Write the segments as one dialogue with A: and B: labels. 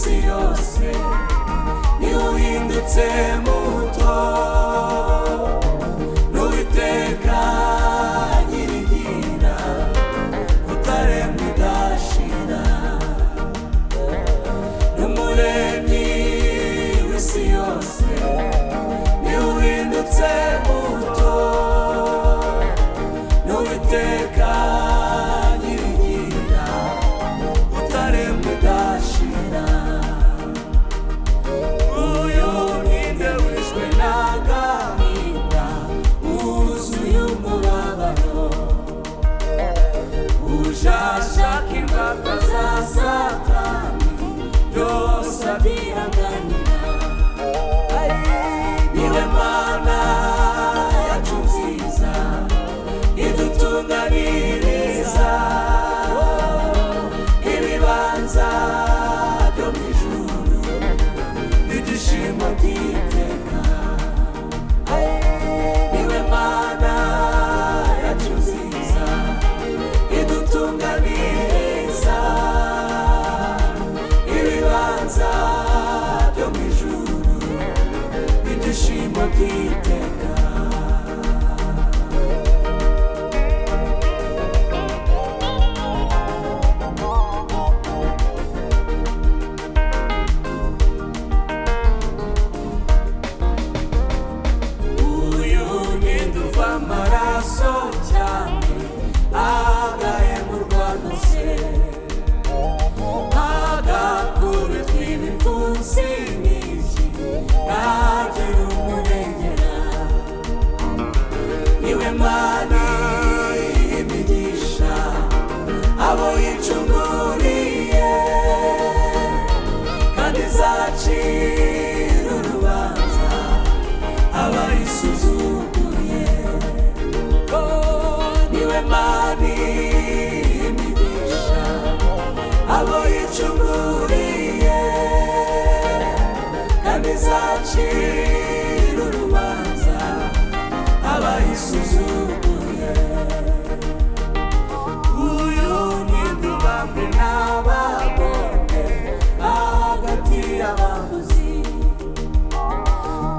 A: w'isi yose, niwe uhindutse muto. N'Uwiteka nyirigira, utaremwa udashira, n'Umuremyi w'isi yose, niwe uhindutse muto. N'Uwiteka nyirigira, utaremwa udashira. Uyu ninde wishwe n'agahinda, wuzuye umubabaro, ujashaka imbata za Satani, byose abyihanganira? Niwe Mana yacu nziza, idutunganiriza ibibanza byo mu ijuru, ibyishimo by'iteka. Niwe Mana yacu nziza, idutunganiriza ibibanza byo mu ijuru, ibyishimo by'iteka. Uyu ni uva amaraso cyane, agahemurwa rwose, agakubitwa ibipfunsi n'iki, ntagire umurengera. Niwe Mana imigisha abo yicunguriye, kandi izacira urubanza abayisuzuguye. Niwe Mana imigisha abo yicunguriye, kandi izacira urubanza abayisuzuguye. Uyu ni ndubambwe n'abagombe hagati y'abaguzi,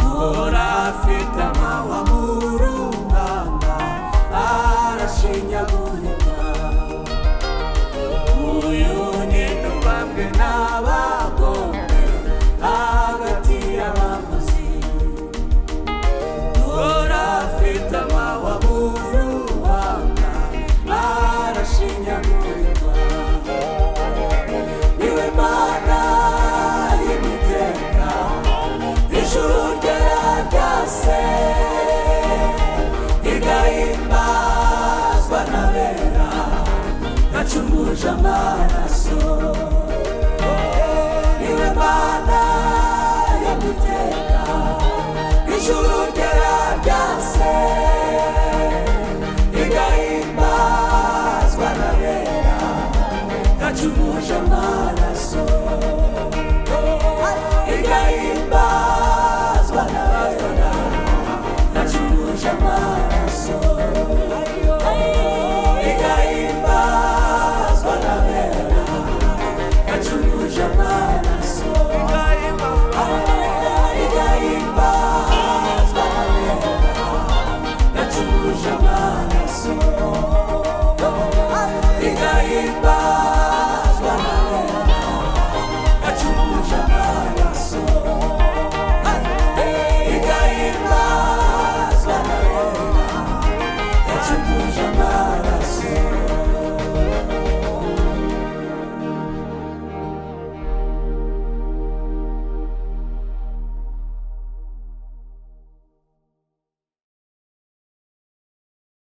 A: uhora afite amahwa mu ruhanga, arashinyagurirwa. Uyu ni ndubambwe n'abagombe hagati y'abaguzi, uhora afite amahwa mu ruhanga, arashinyagurirwa. Niwe Mana y'imiteka, ijuru ryararyase, igahimbazwa n'abera, gacumuje amaraso.